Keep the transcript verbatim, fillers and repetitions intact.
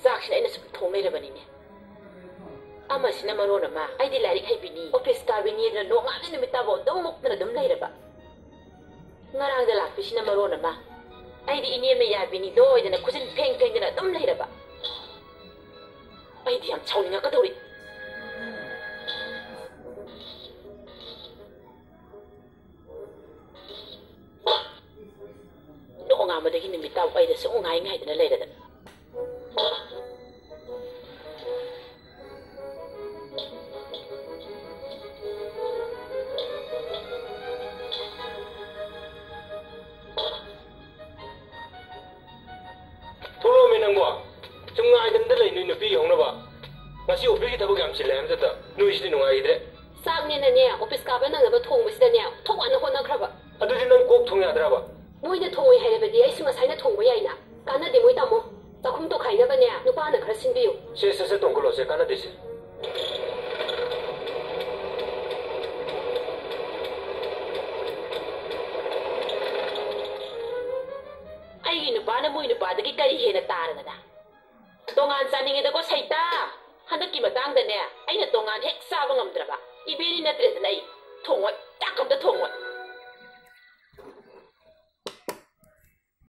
ꯆꯥꯛꯁꯤꯅ ꯑꯩꯅ ꯁꯨꯝ ꯊꯣꯡ ꯂꯩꯔꯕꯅꯤꯅꯦ꯫ ꯑꯃꯁꯤꯅ ꯃꯔꯣꯟ ꯑꯃ, ꯑꯩꯗꯤ ꯂꯥꯏꯔꯤꯛ ꯍꯩꯕꯤꯅꯤ, ꯑꯣꯐꯤꯁ ꯀꯥꯕꯤꯅꯤ ꯑꯗꯨꯅ ꯅꯣꯡꯉꯥꯟꯕ ꯅꯨꯃꯤꯠ ꯇꯥꯕꯧ ꯑꯗꯨꯝ ꯃꯨꯛꯇꯅ ꯑꯗꯨꯝ ꯂꯩꯔꯕ꯫ ꯉꯔꯥꯡꯗ ꯂꯥꯛꯄꯤꯁꯤꯅ ꯃꯔꯣꯟ ꯑꯃ, ꯑꯩꯗꯤ ꯏꯅꯦꯝꯅ ꯌꯥꯕꯤꯅꯤꯗꯣ ꯍꯥꯏꯗꯅ ꯈꯨꯖꯤꯟ ꯐꯦꯡ ꯐꯦꯡꯗꯅ ꯑꯗꯨꯝ ꯂꯩꯔꯕ꯫ ꯑꯩꯗꯤ ꯌꯥꯝ ꯁꯥꯎꯅꯤꯡꯉꯛꯀꯗꯧꯔꯤ꯫ ꯅꯣꯡꯉꯥꯟꯕꯗꯒꯤ ꯅꯨꯃꯤꯠ ꯇꯥꯕ ꯑꯩꯗ ꯁꯨꯝ ꯉꯥꯏ ꯉꯥꯏꯗꯅ ꯂꯩꯔꯗꯅ꯫ ꯊꯣꯛꯂꯛꯑꯣꯃꯦ ꯅꯪꯕꯣ꯫ ꯁꯨꯝ ꯉꯥꯏꯗꯅꯗ ꯂꯩ ꯅꯣꯏ ꯅꯨꯄꯤ ꯌꯧꯅꯕ꯫ ꯉꯁꯤ ꯑꯣꯐꯤꯁꯀꯤ ꯊꯕꯛ ꯌꯥꯝ ꯆꯤꯜꯂꯦ ꯍꯥꯏꯕꯗꯨꯗ ꯅꯣꯏꯁꯤꯗꯤ ꯅꯨꯡꯉꯥꯏꯈꯤꯗ꯭ꯔꯦ꯫ ꯆꯥꯛꯅꯦꯅꯅꯦ, ꯑꯣꯐꯤꯁ ꯀꯥꯕ ꯅꯪꯅꯕ ꯊꯣꯡꯕꯁꯤꯗꯅꯦ, ꯊꯣꯛ ꯋꯥꯅ ꯍꯣꯠꯅꯈ꯭ꯔꯕ꯫ ꯑꯗꯨꯗꯤ ꯅꯪ ꯀꯣꯛ ꯊꯣꯡ ꯌꯥꯗ꯭ꯔꯕ? ꯃꯣꯏꯅ ꯊꯣꯡꯉꯣꯏ ꯍꯥꯏꯔꯕꯗꯤ ꯑꯩꯁꯨ ꯉꯁꯥꯏꯅ ꯊꯣꯡꯕ ꯌꯥꯏꯅ꯫ ꯀꯥꯟꯅꯗꯦ ꯃꯣꯏ ꯇꯥꯃꯣ꯫ ꯆꯥꯛꯈꯨꯝ ꯇꯣꯈꯥꯏꯅꯕꯅꯦ, ꯅꯨꯄꯥꯅ ꯈꯔ ꯁꯤꯟꯕꯤꯌꯨ꯫ ꯁꯦ, ꯁꯦ, ꯁꯦ, ꯇꯣꯡꯈꯠꯂꯣ, ꯁꯦ, ꯀꯥꯟꯅꯗꯦ, ꯁꯦ꯫ ꯑꯩꯒꯤ ꯅꯨꯄꯥꯅ ꯃꯣꯏ ꯅꯨꯄꯥꯗꯒꯤ ꯀꯔꯤ ꯍꯦꯟꯅ ꯇꯥꯔꯗꯅ? ꯇꯣꯉꯥꯟ ꯆꯥꯅꯤꯡꯉꯦꯗꯀꯣ, ꯁꯩꯇꯥ꯫ ꯍꯟꯗꯛꯀꯤ ꯃꯇꯥꯡꯗꯅꯦ, ꯑꯩꯅ ꯇꯣꯉꯥꯟ ꯍꯦꯛ ꯆꯥꯕ ꯉꯝꯗ꯭ꯔꯕ꯫ ꯏꯕꯦꯟꯅꯤ ꯅꯠꯇ꯭ꯔꯦꯗꯅ ꯑꯩ꯫ ꯊꯣꯡꯉꯣꯏ, ꯆꯥꯛ ꯑꯝꯇ ꯊꯣꯡꯉꯣꯏ꯫